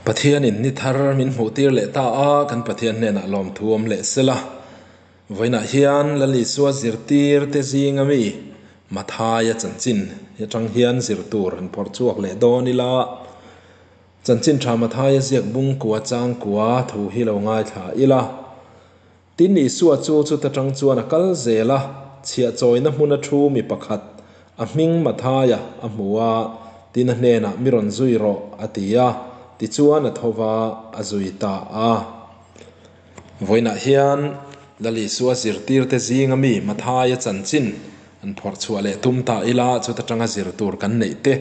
Pathianin ni thar min hmuhtir leh ta a, kan Pathian hnenah lawmthu awm leh sela. Vawiinah hian Lal Isua zirtir te zinga mi Mathaia chanchin atang hian zir tur han phawrh chhuak leh dawn ila, Chanchin tha Mathaia ziak bung kua chang kua thu hi lo ngaithla ila. Tin, Isua chu chuta tang chuan a kal zel a, chhiahchawina hmuna thu mi pakhat, a hming Mathaia, a hmu a, tin a hnenah, Mi rawn zui rawh, a ti a. Tichuan a tho va, a zui ta a. Vawiinah hian Lal Isua zirtirte zinga mi Mathaia chanchin an phawrh chhuah leh tum ta ila, chuta tanga zir tur kan neih te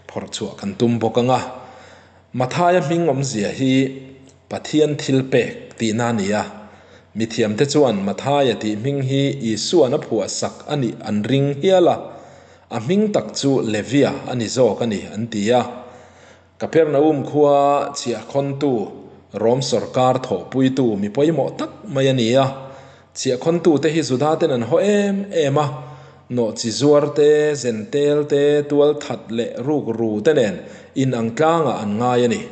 phawrh chhuah kan tum bawk ang a. Mathaia hming awmzia hi Pathian thilpek tihna a ni a. Mithiamte chuan Mathaia tih hming hi Isua'n a phuahsak a nih an ring hial a, a hming tak chu Levia a ni zawk a ni an ti a. Kapernaum khua chhiahkhawntu, Rom sawrkar thawhpuitu mi pawimawh tak mai a ni a. Chhiahkhawntute hi Judaten an haw em em a, nawhchi zuar te, zentel te, tualthat leh rukru te nen inang tlangah an ngai a ni.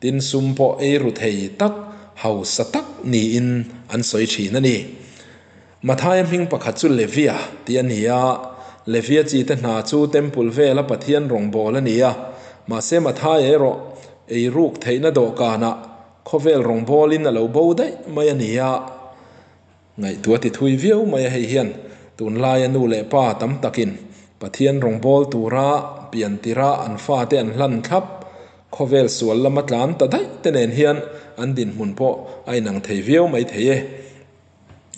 Tin, sum pawh ei ru thei tak, hausa tak niin an sawi thin a ni. Mathaia hming pakhat chu Levia tih a ni a, Levia chi te hna chu Temple vela Pathian rawngbâwl a ni a, mahse Mathaia erawh ei ruk theihna dawhkanah khawvel rawngbâwlin a lo bo daih mai a ni a. Ngaihtuah ti thui viau mai a hei hian tunlaia nu leh pa tam takin Pathian rawngbâwl tura pian tira an fate an hlan thlap, khawvel sual lama tlan ta daih te nen hian an dinhmun pawh a inang thei viau mai thei e.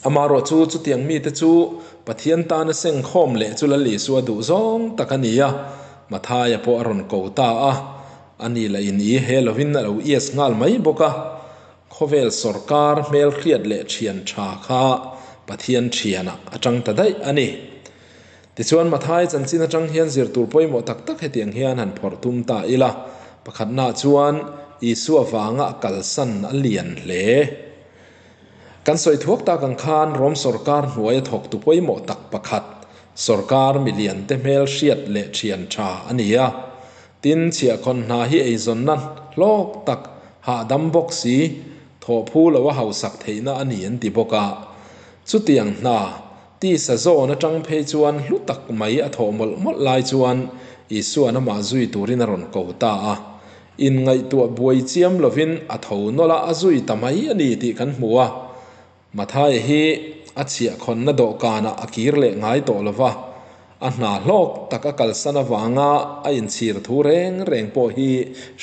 Amaherawh chu chutiang mite chu Pathian tana sengkhawm leh chu Lal Isua duh zawng tak a ni a, Mathaia pawh a rawn ko ta a, ani lah in i he lovin a lo ias nghal mai bawk a. Khawvel sawrkar hmelhriat leh thian tha kha Pathian thianah a tang ta daih a ni. Tichuan Mathai chanchin atang hian zir tur pawimawh tak tak hetiang hian han phawrh tum ta ila, pakhatnaah chuan Isua vanga a kalsan a lian hle. Kan sawi thuak tak ang khan Rom sawrkar hnuaia thawktu pawimawh tak pakhat, sawrkar miliante hmelhriat leh thian tha a ni a. Tin, chhiahkhawn hna hi eizawnna hlawk tak, hahdam bawk si, thawhphu lo a hausak theihna a ni an ti bawk a. Chutiang hna, tisa zawn atang phei chuan hlu tak mai a thawh mawlh mawlh lai chuan Isua'n amah zui turin a rawn ko ta a. Inngaihtuah buai chiam lovin a tho nawlh a, a zui ta mai a ni tih kan hmu a. Mathaia hi a chhiahkhawnna dawhkanah a kir leh ngai tawh lo va, a hna hlawk tak a kalsan avanga a inchhir thu reng reng pawh hi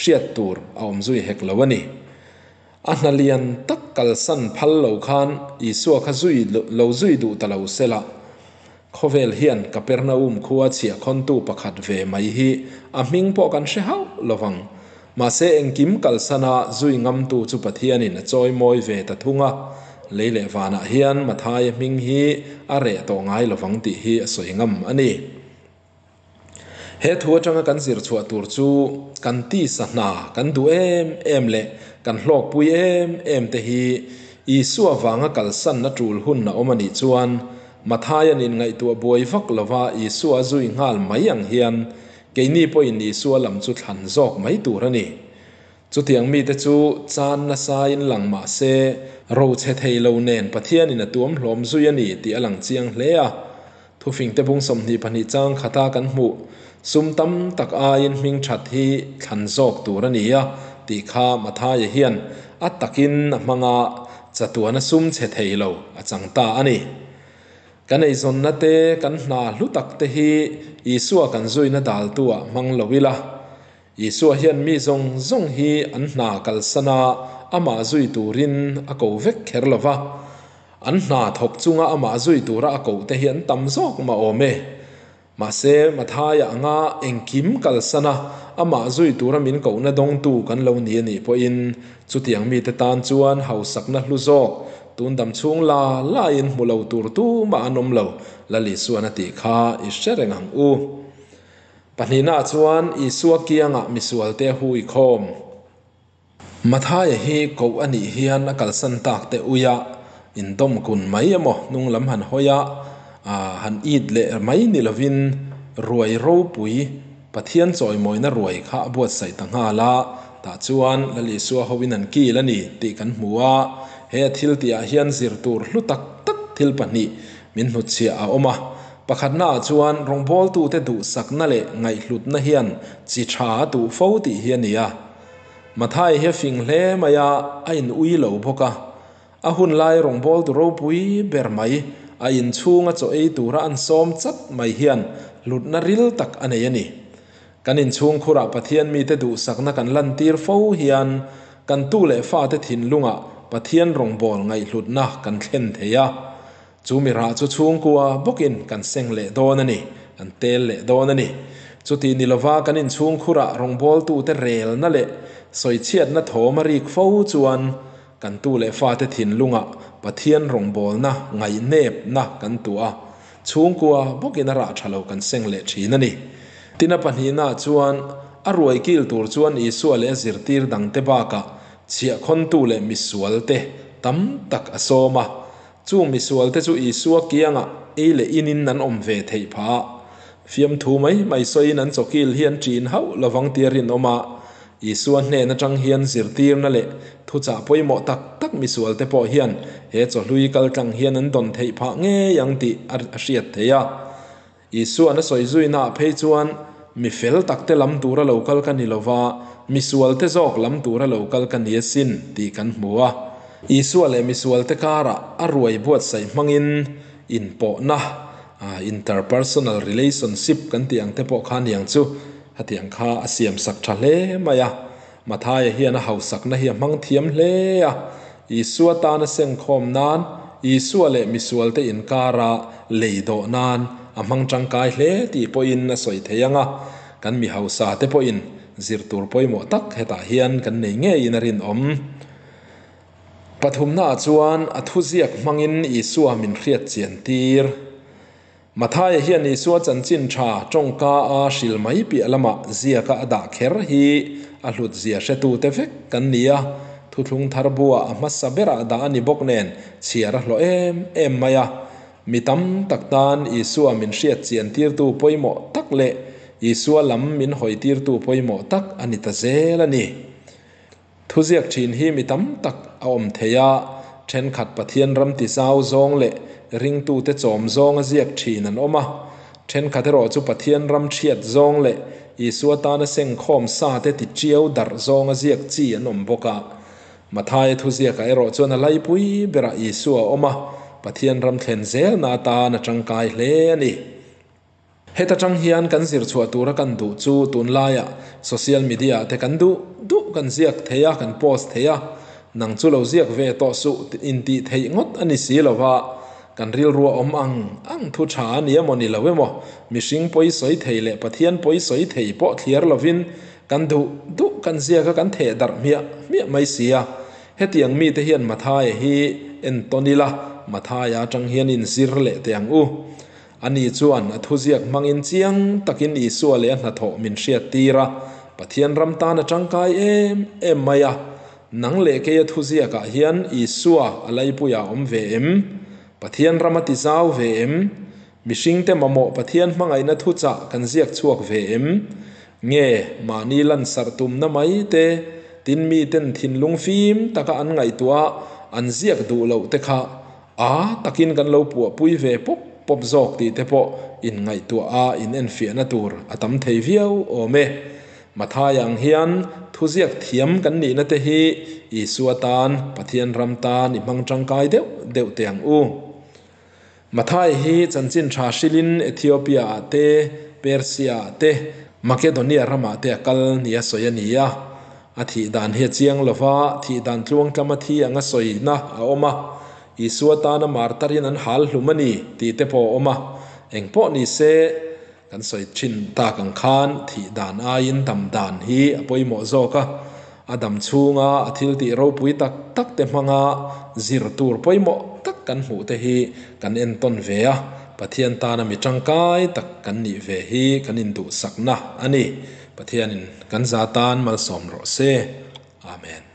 hriat tur a awm zui hek lo a ni. A hna lian tak kalsan phal lo khan Isua kha zui lo zui duh ta lo sela, khawvel hian Kapernaum khua chhiahkhawntu pakhat ve mai hi a hming pawh kan hre hauh lo vang. Mahse engkim kalsana zui ngamtu chu Pathianin a chawi mawi ve ta thung a, lei leh vanah hian Mathaia hming hi a reh tawh ngai lovang tih hi a sawi ngam a ni. He thu atanga kan zir chhuah tur chu kan tisa hna kan duh em em leh kan hlawkpui em em te hi Isua vanga kalsanna tul hun a awm a nih chuan Mathaia'n inngaihtuah buai vak lova Isua a zui nghal mai ang hian Keini pawhin Isua lam chu thlan zawk mai tur a ni. Chutiang mite chu chan nasain lang mah se, rochhe thei lo nen Pathianin a tuam hlawm zui a ni tih a lang chiang hle a. Thufingte bung 22 chang khata kan hmuh, sum tam tak aiin hming that hi thlan zawk tur a ni a tih kha Mathaia hian a takin a hmang a, chatuana sum chhe thei lo a chang ta a ni. Kan eizawnna te, kan hna hlu tak te hi Isua kan zuina daltu ah hmang lo ila. Isua hian mi zawng zawng hi an hna kalsan a, amah zui turin a ko vek kher lo va. An hna thawk chunga amah zui tura a koh te hi an tam zawk mah awm e. Mahse, Mathaia anga engkim kalsan a, amah zui tura min kohna dawngtu kan lo ni a nih pawhin, chutiang mite tan chuan hausakna hlu zawk, tun dam chhung la laiin hmu lo tur tumah an awm lo, Lal Isuan a tih kha i hre reng ang u. Pahnihnaah chuan Isua kiangah misualte a hui khawm. Mathaia hi koh a nih hian a kalsan tak te uia indawm kun mai emaw hnung lam han hawi a, han it leh mai ni lovin ruai ropui Pathian chawimawina ruai kha a buatsaih ta nghal a, Tah chuan Lal Isua hoin an kil a ni tih kan hmu a, he a thil tihah hian zir tur hlu tak tak thil pahnih min hnutchhiah a awm a. Pakhatnaah chuan rawngbawltute duhsakna leh ngaihhlutna hian chi tha a tuh fo tih hi a ni a. Mathai hi a fing hle mai a, a in ui lo bawk a. A hun lai rawngbawltu ropui ber mai, a inchhunga chaw ei tura an sawm chat mai hian hlutna ril tak a nei a ni. Kan inchhungkhurah Pathian mite duhsakna kan lantir fo hian kan tu leh fate thinlungah Pathian rawngbâwl ngaihhlutna kan thlen thei a. Chu mi rah chu chhungkua bawkin kan seng leh dawn a ni, kan tel leh dawn a ni. Chuti ni lova kan inchhungkhurah rawngbâwltute relna leh sawichhiatna thawm a rik fo chuan kan tu leh fate thinlungah Pathian rawngbâwlna ngaihnêpna kan tuah a. Chhungkua bawkin a rah tha lo kan seng leh thin a ni. Tina pahnihnaah chuan a ruai kil tur chuan Isua leh a zirtir dangte bakah chhiahkhawntu leh misualte tam tak a sawm a. Chung misualte chu Isua kiangah ei leh inin an awm ve theih phah a. Fiamthu mai mai sawiin an chawkil hi an ṭin hauh lovang tia rinawm a. Isua hnen atang hian zirtirna leh thuchah pawimawh tak tak misualte pawh hian he chawhlui kaltlang hian an dawn theih phah ngei ang tih a hriat theih a. Isua'n a sawi zuinaah phei chuan, Mi fel takte lam tura lo kal ka ni lova, misualte zawk lam tura lo kal ka ni asin tih kan hmu a. Isua leh misualte karah a ruai buatsaih hmangin inpawhna, interpersonal relationship kan tih ang te pawh kha aniang chu, hetiang kha a siamsak tha hle mai a. Mathaia hian a hausakna hi a hmang thiam hle a, Isua tana sengkhawm nan, Isua leh misualte inkara lei dawh nan a hmang tangkai hle tih pawhin a sawi thei ang a, kan mi hausa te pawhin zir tur pawimawh tak hetah hian kan nei ngeiin a rinawm. Pathumnaah chuan a thuziak hmangin Isua min hriat chian tir. Mathaia hian Isua chanchin tha tawngka a hril mai piah lamah ziaka a dah kher hi a hlutzia hretute vek kan ni a, thuthlung thar buah a hmasa berah dah a ni bawk nen chhiar a hlawh em em mai a. Mi tam tak tan Isua min hriat chian tirtu pawimawh tak leh Isua lam min hawi tirtu pawimawh tak a ni ta zel a ni. Thuziak thin hi mi tam tak a awm thei a, thenkhat Pathian ram ti zau zawng leh ringtute chawm zawnga ziak thin an awm a, thenkhat erawh chu Pathian ram thiat zawng leh Isua tana sengkhawm sa te ti tiau darh zawnga ziak chi an awm bawk a. Mathaia thuziakah erawh chuan a laipui berah Isua a awm a, Pathian ram thlen zelna atan a tangkai hle a ni. Heta tang hian kan zir chhuah tura kan duh chu tunlaiah social media te kan duh duh kan ziak thei a, kan post thei a, nang chu lo ziak ve tawh suh intih theih ngawt a ni si lo va, kan rilru a awm ang ang thu tha a ni emaw ni lo emaw, mihring pawi sawi thei leh Pathian pawi sawi thei pawh thliar lovin kan duh duh kan ziak a kan theh darh hmiah hmiah mai si a. Hetiang mite hian Mathaia hi entawn ila, Mathaia atang hian inzir leh teh ang u. Ani chuan a thuziak hmangin chiang takin Isua leh a hnathawh min hriattir a, Pathian ram tan a tangkai em em mai a. Nang leh keia thuziakah hian Isua a laipuiah a awm ve em? Pathian ram a ti zau ve em? Mihringte mamawh Pathian hmangaihna thuchah kan ziak chhuak ve em? Nge mahni lansarh tumna mai te, tin miten thinlung fim taka an ngaihtuah a, an ziak duh loh te kha A takin kan lo puahpui ve pawp pawp zawk tih te pawh inngaihtuah a inenfiahna tur a tam thei viau awm e. Mathaia ang hian thuziak thiam kan nihna te hi Isua tan, Pathian ram tan i hmang tangkai deuh deuh teh ang u. Mathaia hi chanchin tha hrilhin Ethiopia ah te, Persia ah te, Makedonia ramah te a kal nia sawi a ni a. A thih dan hi a chiang lo va, thih dan tluangtlama thi anga sawina a awm a, Isua tana martarin an hal hlum a ni tih te pawh a awm a. Eng pawh ni se, kan sawi thin tak ang khan thih dan aiin dam dan hi a pawimawh zawk a. A dam chhunga a thil tih ropui tak tak te hmanga zir tur pawimawh tak kan hmuh te hi kan entawn ve a, Pathian tana mi tangkai tak kan nih ve hi kan induhsakna a ni. Pathianin kan za tan malsawm rawh se. Amen.